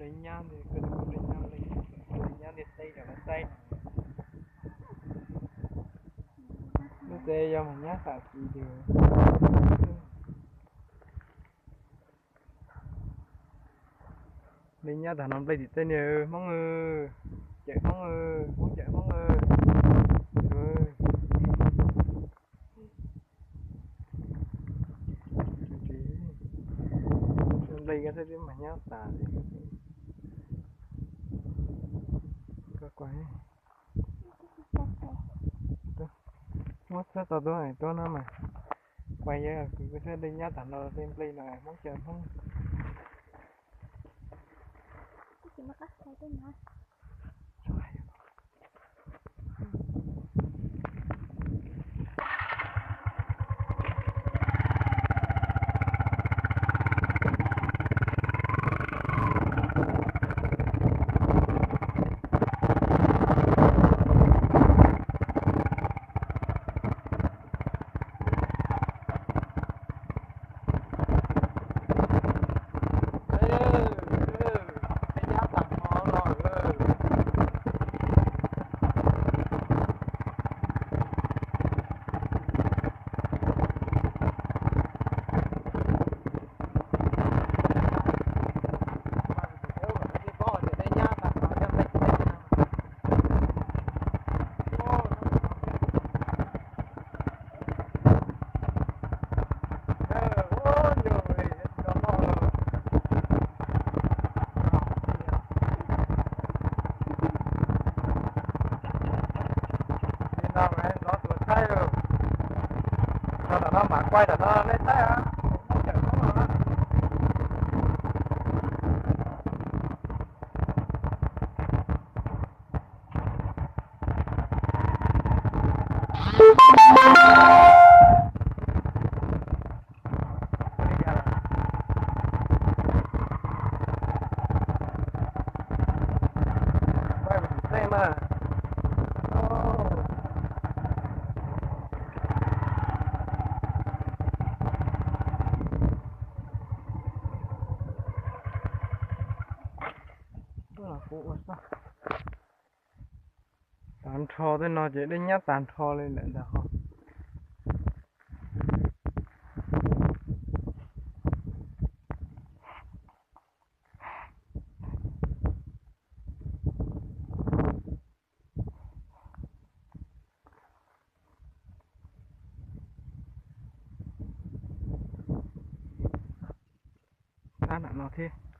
Dej nyab ntawd, dej nyab ntawd, tej zaum lawv saib. Lub tsev yog mas nyab tam sim ces dej nyab tag no nplej tim tej ni. Hmoob, cawm Hmoob, Hmoob cawm Hmoob. Nplej ko thiaj tib mas nyab tas li. Muab txhab tau tuab tuab no mas, kuv yog kuv thiaj dej nyab tag no tej nplej no Hmoob cawm Hmoob. Li no mas zov tus saib, no tam no mam quay tam no nej saib. Tag nrho tej no ces dej nyab tag nrho li lawm ntag ho. Tab nram no thiab.